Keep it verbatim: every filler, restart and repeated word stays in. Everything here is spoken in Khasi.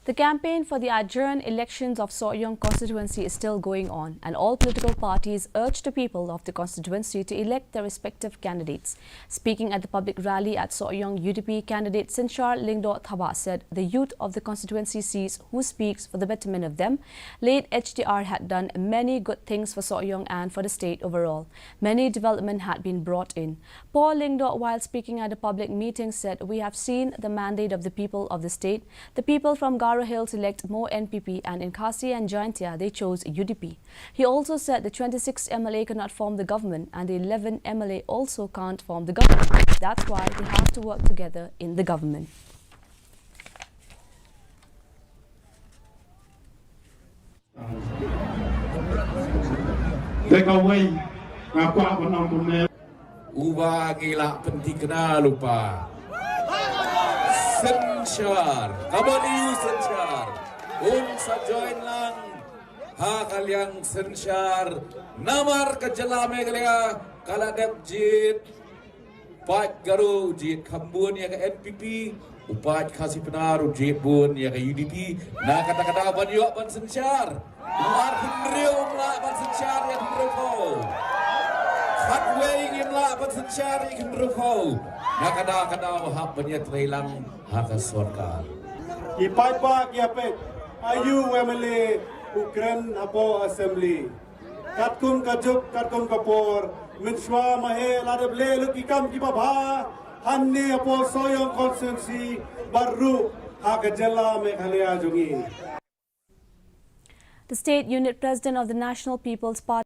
The campaign for the adjourned elections of Sohiong constituency is still going on, and all political parties urge the people of the constituency to elect their respective candidates. Speaking at the public rally at Sohiong, U D P candidate Synshar Lyngdoh Thabah said the youth of the constituency sees who speaks for the betterment of them. Late H D R had done many good things for Sohiong and for the state overall. Many development had been brought in. Paul Lyngdoh, while speaking at a public meeting, said, "We have seen the mandate of the people of the state. The people from Garo Hills elect more N P P, and in Khasi and Jaintia, they chose U D P." He also said the twenty-six M L A cannot form the government, and the eleven M L A also can't form the government. That's why they have to work together in the government. Te kawei, nga kwah ban ong kumne. Uba ngi la pynthikna lypa. Synshar, kaba liu Synshar. Un sa join lang ha ka liang Synshar. Namar ka jylla Meghalaya ka la dep jied. Paid Garo u jied kham bun ïa ka N P P, u paid Khasi Pnar u jied bun ïa ka U D P. Na kata ka daw ban ïoh ban synshar, u arphew hynriew um lah ban synshar ïa ka hynriewphew. Khatwei ngim lah ban synshar ïa ka hynriewphew. Na kata ka daw hap ban ïatrei lang ha ka sorkar. Ki paidbah ki ïa peit, aïu u M L A u kren hapoh assembly. Katkum ka juk, katkum ka por, mynshuwa ma he la dep leh lut ki kam kiba bha, hangne hapoh Sohiong constituency, bad ruh ha ka jylla Meghalaya jong ngi. The state unit president of the National People's Party,